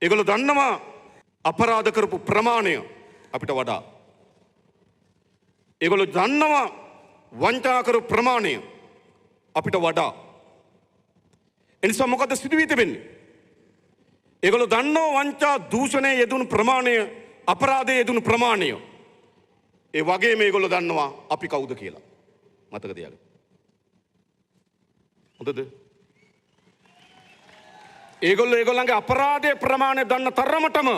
ඒගොල්ලෝ දන්නවා අපරාධ කරපු ප්‍රමාණය අපිට වඩා. ඒගොල්ලෝ දන්නවා වංචා කරපු ප්‍රමාණය අපිට වඩා. එනිසා මොකද සිදු වී තිබෙන්නේ? ඒගොල්ලෝ දන්නවා වංචා දූෂණයේ යෙදුණු ප්‍රමාණය, අපරාධයේ යෙදුණු ප්‍රමාණය. ඒ වගේම ඒගොල්ලෝ දන්නවා අපි කවුද කියලා. මතක තියාගන්න. හොඳද? ඒගොල්ලෝ ඒගොල්ලන්ගේ අපරාධයේ ප්‍රමාණය දන්න තරමටම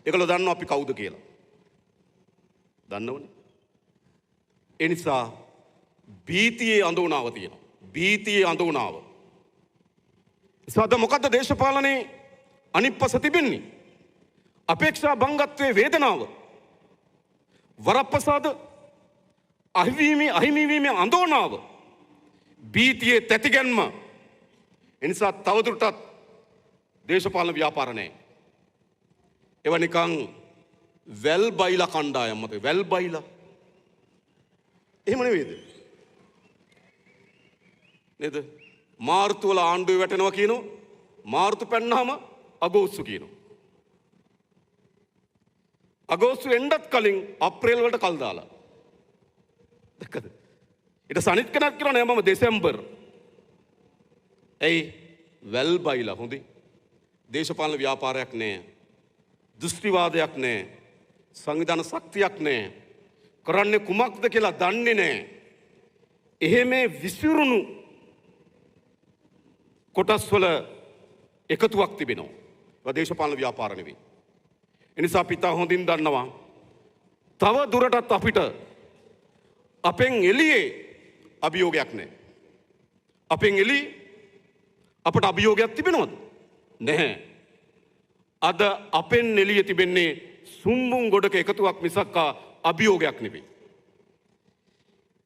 ඒගොල්ලෝ දන්නවා අපි කවුද කියලා. දන්නවනේ. ඒ නිසා භීතියේ අඳුනාව තියෙනවා. භීතියේ අඳුනාව. සද මොකද්ද දේශපාලනේ අනිත් පස තිබෙන්නේ? අපේක්ෂා භංගත්වයේ වේදනාව. වරප්‍රසාද අහිමිවීමේ අඳෝනාව. භීතියේ තැතිගැන්ම. එනිසා තවදුරටත් දේශපාලන ව්‍යාපාර නෑ. ඒවා නිකන් වැල් බයිලා කණ්ඩායම් මතක වැල් බයිලා. එහෙම නෙවෙයිද? නේද? මාර්තු වල ආණ්ඩුවේ වැටෙනවා කියනවා. මාර්තු පැන්නාම අගෝස්තු කියනවා. අගෝස්තු එන්නත් කලින් අප්‍රේල් වලට කල් දාලා. දැක්කද? ඊට පස්සේ අනිත් කෙනෙක් කියනවා නෑ මම දෙසැම්බර්. ඇයි? වැල් බයිලා හොඳේ. දේශපාලන ව්‍යාපාරයක් නෑ. දෘෂ්ටිවාදයක් නෑ. සංවිධාන ශක්තියක් නෑ. කරන්නේ කුමක්ද කියලා දන්නේ නෑ. එහෙම විසිරුණු කොටස් වල එකතුවක් තිබෙනවා. ඒවා දේශපාලන ව්‍යාපාර නෙවෙයි. ඒ නිසා අපි ඉතා හොඳින් දන්නවා තව දුරටත් අපිට අපෙන් එළියේ අභියෝගයක් නෑ. අපෙන් එළියේ අපට අභියෝගයක් තිබෙනවද? නැහැ. අද අපෙන් එළියේ තිබෙන්නේ සුම්බුන් ගොඩක එකතුවක් මිසක්කා අභියෝගයක් නෙවෙයි.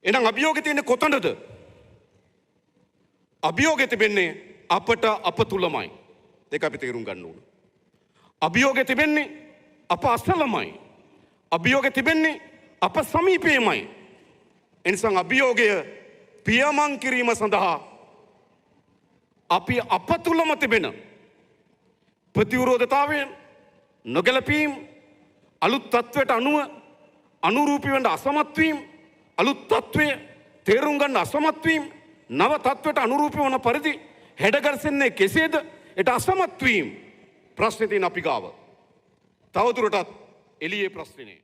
එහෙනම් අභියෝගය තියෙන්නේ කොතනද? අභියෝගය තිබෙන්නේ අපට අප තුලමයි. ඒක අපි තේරුම් ගන්න ඕන. අභියෝගය තිබෙන්නේ අප අසලමයි. අභියෝගය තිබෙන්නේ අප සමීපයේමයි. එනිසා අභියෝගය පියමන් කිරීම සඳහා අපි අප තුලම තිබෙන ප්‍රතිවිරෝධතාවයන්, නොගැලපීම්, අලුත් තත්ත්වයට අනුව අනුරූපී වෙන්න අසමත් වීම, අලුත් තත්ත්වය තේරුම් ගන්න අසමත් වීම, නව තත්ත්වයට අනුරූපී වන පරිදි හැඩගැසෙන්නේ කෙසේද? ඒට අසමත් වීම ප්‍රශ්නේ තියෙන අපි ගාව. තවදුරටත් එළියේ ප්‍රශ්නේ නෑ.